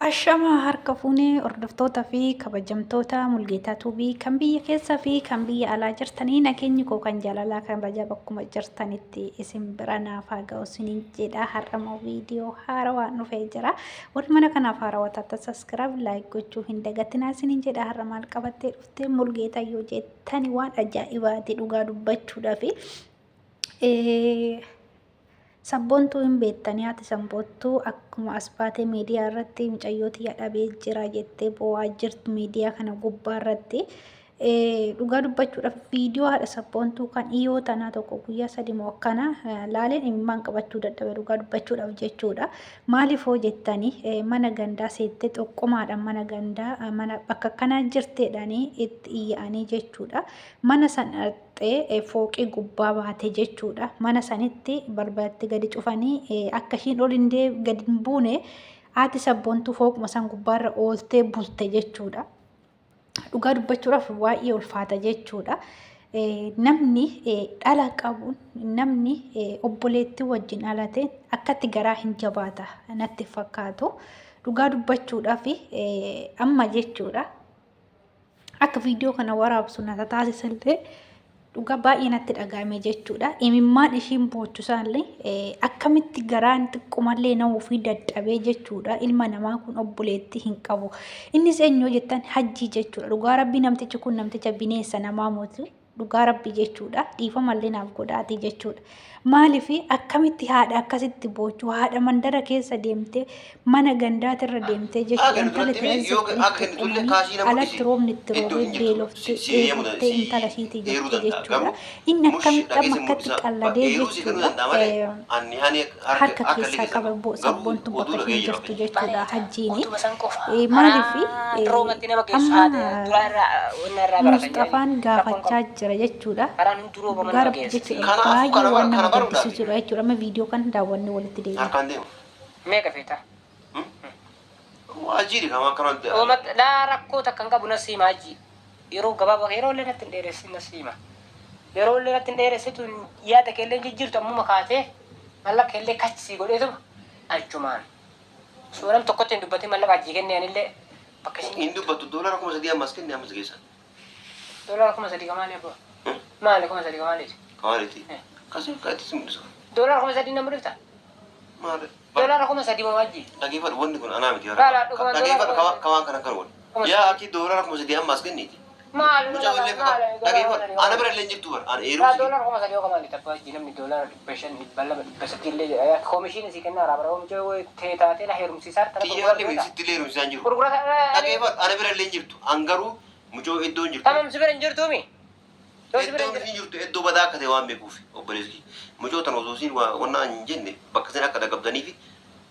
Ashama harka fuunee hordoftoota fi kabajamtoota Mulgeetaa Tuubii kan biyya keessa fi kan biyya alaa jirtanii nageenyi koo kan jaalalaa kabajaa bakkuma jirtanitti isin bira naaf haa ga'u isiniin jedha. Har'amoo viidiyoo haarawaan dhufee jira. Warri mana kanaaf haarawaa taatan saskiraayib laayik gochuu hin dagatinaa isiniin jedha. Har'a maal qabattee dhuftee Mulgeetaa yoo jettani waan ajaa'ibaati dhugaa dubbachuudhaafi. Sabboontuu hin beektanii haati sabboontuu akkuma as baatee miidiyaa irratti mucayyoo tiyya dhabee jira jettee boo'aa jirti miidiyaa kana gubbaa irratti. Dhugaa dubbachuudhaaf viidiyoo haadha sabboontuu kan dhiyoo tanaa tokko guyyaa sadi moo akkana laaleen imimmaan qabachuu dadhabe dhugaa dubbachuudhaaf jechuudha. Maaliif hoo jettanii mana gandaa seettee xoqqomaadhaan mana gandaa mana bakka akkanaa jirteedhaanii itti iyya'anii jechuudha. Mana sana dhaqxee fooqii gubbaa baate jechuudha. Mana sanitti balbalatti gadi cufanii akka ishiin ol hin gadi hin buune haati sabboontuu fooquma san gubbaarra ooltee bulte jechuudha. Dhugaa dubbachuudhaaf baay'ee ulfaata jechuudha. Namni dhala qabu namni obboleettii wajjin dhalate akkatti garaa hin jabaata natti fakkaatu. Dhugaa dubbachuudhaaf amma jechuudha. Akka viidiyoo kana waraabsu na taasisallee dhugaa baay'ee natti dhaga'ame jechuudha. Imimmaan ishiin boochusaallee akkamitti garaan xiqqumallee na'uu fi dadhabee jechuudha. Ilma namaa kun obboleettii hin qabu. Innis eenyu jettan hajjii jechuudha. Dhugaa rabbii namtichi kun namticha bineensa namaa mooti. Dhugaa rabbii jechuudha. Dhiifamallee naaf godhaatii jechuudha. Maaliif akkamitti haadha akkasitti boochu haadha mandara keessa deemtee mana gandaatirra deemtee jechuudha. Haa Intala kennitu itti natti himi yoo dhalchite akka kennitullee itti kaashii na alatti mul'isi. roobni itti Iddoo roobee hin jirtu beeloftee si eeyyamuu dheebottee si intala ishiitii eeruu jirti danda'a jechuudha. garuu Inni mush akkamitti amma dhageessi akkatti mul'isa qalladee eeruu si kennuu jechuudha. danda'a malee anni ani harka Harka akka illee keessaa keessa qaba qabu garuu sabboontuun oduu bakka dhaga'ee ishiin jira jirtu fakkeenya. jechuudha Bareeda. hajjiini. Utuma san qofa. Maaliif Karaa roomatti nama geessu amma haada duraa irraa wanna irraa baratan jedhanii Musxafaan rakkoon gaafachaa qabu. jira jechuudha. Karaan hundi roobama Dhugaa nama rabbi geessa. jechuudha Kanaafuu baay'ee kana waan kana nama baruudhaaf gaddisiisudha jechuudha. Amma viidiyoo kana daawwannee walitti deebina. harkaan deema. Meeqa feeta? Waajjirri kama akkana Oomatti laa rakkoo takka hin qabu na siima hajji. Yeroo gabaabaa yeroo illee natti hin dheeressin na siima. Yeroo illee natti hin dheeressitu yaada kee illee hin jijjiirtu ammuma kaatee mallaqa kee illee kach sii godheetuma achumaan. Osoo nam tokkotti hin dubbatin mallaqa hajjii kennee anillee bakka isin hin jirtu. dubbattu doolara 3000 ammas kenne ammas geessa. Doolara 3000 ka maali abbaa? Maali 3000 ka maaliiti? Kamaaliiti. Akkasii akka itti si mul'isa. Doolara 3000 na mul'ifta? Maali? Doolara 3000 moo hajjii? Dhageeffadhu wanni kun anaa miti. Laala dhuguma doolara Dhageeffadhu 3000. kawaan kana kan godhu. Kuma Yaa sadii. akii doolara 3000 amma as kenniiti. Maali Mucaa maali illee qaba. maali doolara kuma Dhageeffadhu sadii ana maali? bira illee hin jirtu bara. Ani eeruu Laa si doolara 3000 yoo kamaali tabbaa hajji namni doolara 500 200 300 illee jedha. Yaa koomishiin sii kennaa raabara oomicha tee taatee na heerumsiisaa tana Xiyya gurgurata illee beektaa? sitti illee heerumsiisaa hin jiru. Gurgurata Dhageeffadhu ana bira illee hin jirtu. An garuu mucoo iddoo hin jirtu. Tamam si bira hin jirtuumi? Yoo si bira Iddoon hin isiin jirtu iddoo badaa akka ta'e waan beekuuf obboleessi kiyya. Mucoo tana osoo isiin waa wannaa hin jenne bakka isin akka dhaqabdanii fi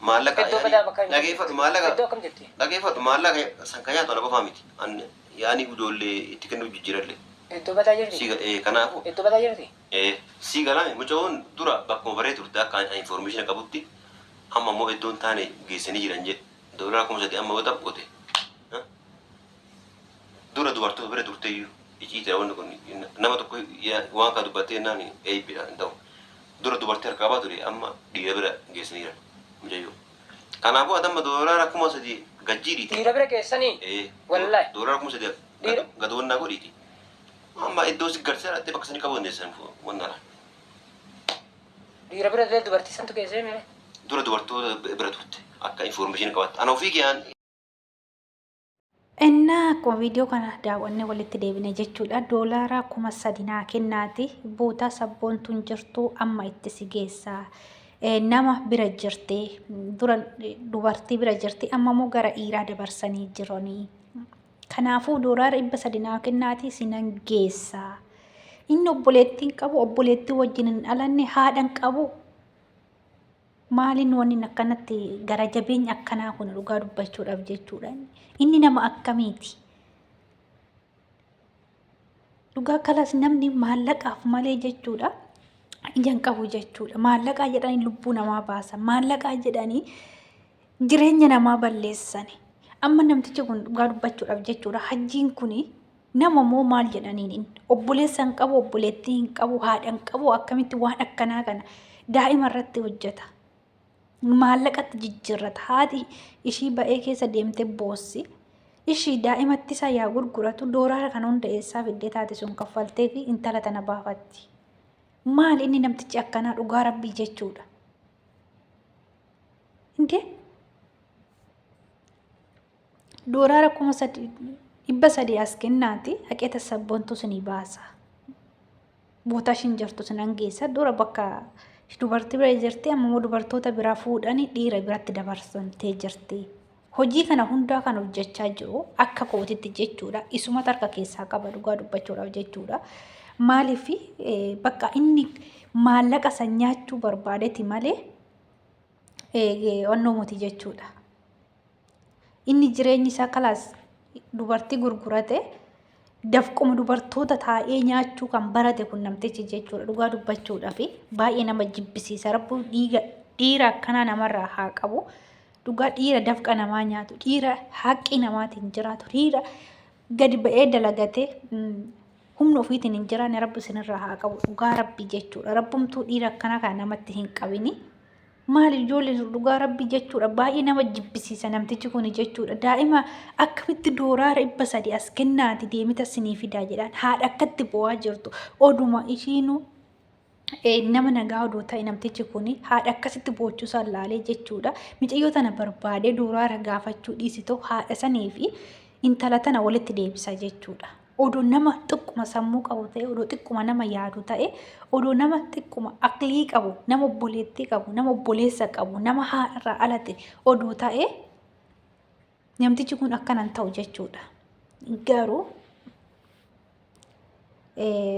maallaqa Iddoo yaani badaa bakka hin dhageeffadhu maallaqa Iddoo akkam jirti? dhageeffadhu maallaqa san kan nyaatu ana qofaa miti. An yaani ijoollee itti kennuuf jijjiirallee. Iddoo badaa jirti? Si kanaafu Iddoo badaa jirti? Si galame mucoon dura bakkuma baree turte akka an information qabutti amma immoo iddoon taane geessanii jiran jedhe. Doolara 3000 amma yoo taphote dura dubartoota bira turteyyuu iciitidha wanni kun nama tokko waan kana dubbattee jennaan eebbidha hin ta'u. Dura dubartii harka qabaa ture amma dhiira bira geessaniira mucayyoo. Kanaafuu ati amma doolara 3000 gajjiidhiiti. Dhiira bira geessanii? Ee Wallahi. doolara 3000 Dhiira gad wannaa godhiiti. Amma iddoo si garsiisa dhattee bakka sanii qabuu dandeessan wannaadha. Dhiira bira illee dubartii santu geessee mee? Dura dubartoota bira turte akka information qabatte. Ana ofii kiyaan Innaa akkuma viidiyoo kana daawwannee walitti deebine jechuudha. Doolaara 3000 naa kennaati. Bootaa sabboontuun jirtu amma itti si geessa. Nama bira jirti. Dura dubartii bira jirti. Amma immoo gara dhiiraa dabarsanii jiranii. Kanaafuu doolaara 300 naa kennaati sinan geessa. Inni obboleettii hin qabu, obboleettii wajjin hin dhalanne, haadha hin qabu. Maaliin wanni akkanatti gara jabeenya akkanaa kun dhugaa dubbachuudhaaf jechuudha. Inni nama akkamiiti? Dhugaa kalas namni maallaqaaf malee jechuudha. Ija hin qabu jechuudha. Maallaqaa jedhanii lubbuu namaa baasan. Maallaqaa jedhanii jireenya namaa balleessani. Amma namtichi kun dhugaa dubbachuudhaaf jechuudha. Hajjiin kuni nama moo maal jedhaniin inni? Obboleessa hin qabu, obboleettii hin qabu, haadha hin qabu akkamitti waan akkanaa kana daa'ima irratti hojjeta. Maallaqatti jijjiirrata. Haati ishii ba'ee keessa deemtee boossi. Ishii daa'imatti isaa yaa gurguratu dooraara kana hunda eessaa fiddee taate sun kaffaltee fi intala tana baafatti. Maal inni namtichi akkanaa dhugaa rabbii jechuudha. Indee dooraara 3,300 as kennaati haqeeta sabboontuu sinii baasa. Bootaa ishiin jirtu sinan geessa. Dura bakka dubartii bira jirti amma immoo dubartoota biraa fuudhanii dhiira biratti dabarsamtee jirti. Hojii kana hundaa kan hojjechaa jiru akka kootitti jechuudha. Isumatu harka keessaa qaba dhugaa dubbachuudhaaf jechuudha. Maaliif bakka inni maallaqa san nyaachuu barbaadeti malee onnoo miti jechuudha. Inni jireenyi isaa kalaas dubartii gurgurate dafquma dubartoota taa'ee nyaachuu kan barate kun namtichi jechuudha. Dhugaa dubbachuudhaaf baay'ee nama jibbisiisa. Rabbuun dhiiga dhiira akkanaa namarraa haa qabu. Dhugaa dhiira dafqa namaa nyaatu, dhiira haqqii namaatiin jiraatu, dhiira gadi ba'ee dalagatee humna ofiitiin hin jiraanne rabbi isinirraa haa qabu. Dhugaa rabbi jechuudha. Rabbumtuu dhiira akkanaa kana namatti hin qabini. Maali ijoolleen sun dhugaa rabbi jechuudha baay'ee nama jibbisiisa namtichi kun jechuudha. Daa'ima akkamitti dooraara 300 as kennaati deemita sinii fidaa jedhaan haadha akkatti bo'aa jirtu oduma ishiinuu nama nagaa odoo ta'e namtichi kun haadha akkasitti boochuusaa laalee jechuudha. Micayyoo tana barbaadee dooraara gaafachuu dhiisitoo haadha sanii fi intala tana walitti deebisa jechuudha. Odoo nama xiqquma sammuu qabu ta'e, odoo xiqquma nama yaadu ta'e, odoo nama xiqquma aqlii qabu, nama obboleettii qabu, nama obboleessa qabu, nama haadharraa alate odoo ta'e namtichi kun akkana hin ta'u jechuudha. Garuu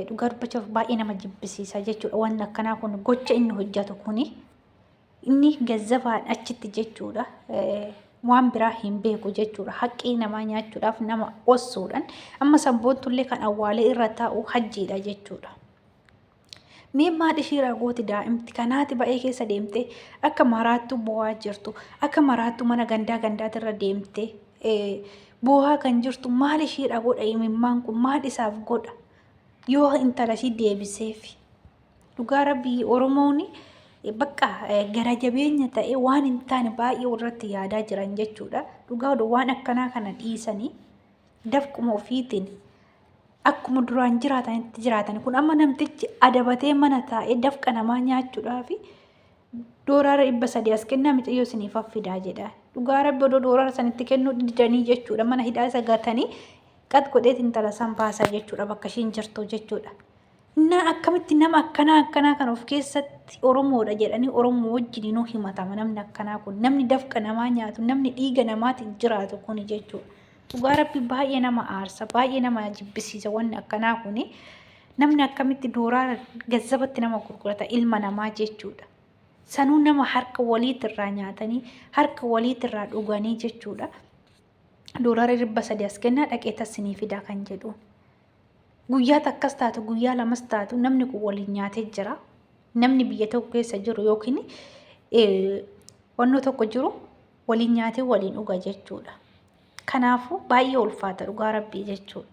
dhugaa dubbachuuf baay'ee nama jibbisiisa jechuudha. Wanni akkanaa kun gocha inni hojjetu kuni inni gazzabaan achitti jechuudha. Waan biraa hin beeku jechuudha. Haqqii namaa nyaachuudhaaf nama ossuudhaan amma sabboontullee kan awwaalee irra taa'u hajjiidha jechuudha. Mee maal ishiirraa gooti daa'imti kanaati ba'ee keessa deemtee akka maraattuu boo'aa jirtu akka maraattuu mana gandaa gandaatirra deemtee boo'aa kan jirtu maal ishiirraa godha imimmaan kun maal isaaf godha yoo intala ishii deebiseef. Dhugaa rabbii Oromoon bakka gara jabeenya ta'e waan hin taane baay'ee irratti yaadaa jiran jechuudha. Dhugaa odoo waan akkanaa kana dhiisanii dafquma ofiitiin akkuma duraan jiraatanitti jiraatan kun amma namtichi adabatee mana taa'ee dafqa namaa nyaachuudhaaf dooraara 300 as kennaa micayyoo isiniif fidaa jedha. Dhugaa rabbi odoo dooraara sanitti kennuu didanii jechuudha mana hidhaa isa gatanii qat godheet intala san baasaa jechuudha bakka ishiin jirtu jechuudha. Innaa akkamitti nama akkanaa akkanaa kan of keessatti Oromoodha jedhanii Oromoo wajjininuu himatama namni akkanaa kun namni dafqa namaa nyaatu namni dhiiga namaatiin jiraatu kuni jechuudha. Dhugaa rabbi baay'ee nama aarsa baay'ee nama jibbisiisa wanni akkanaa kuni namni akkamitti dooraara gazzabatti nama gurgurata ilma namaa jechuudha. Sanuu nama harka waliitirraa nyaatanii harka waliitirraa dhuganii jechuudha. Dooraara 300 as kennaa dhaqee tassinii fidaa kan jedhuun. Guyyaa takkas taatu guyyaa lamas taatu namni kun waliin nyaatee jira. Namni biyya tokko keessa jiru yookiin wannoo tokko jiru waliin nyaatee waliin dhuga jechuudha. Kanaafuu baay'ee ulfaata dhugaa rabbii jechuudha.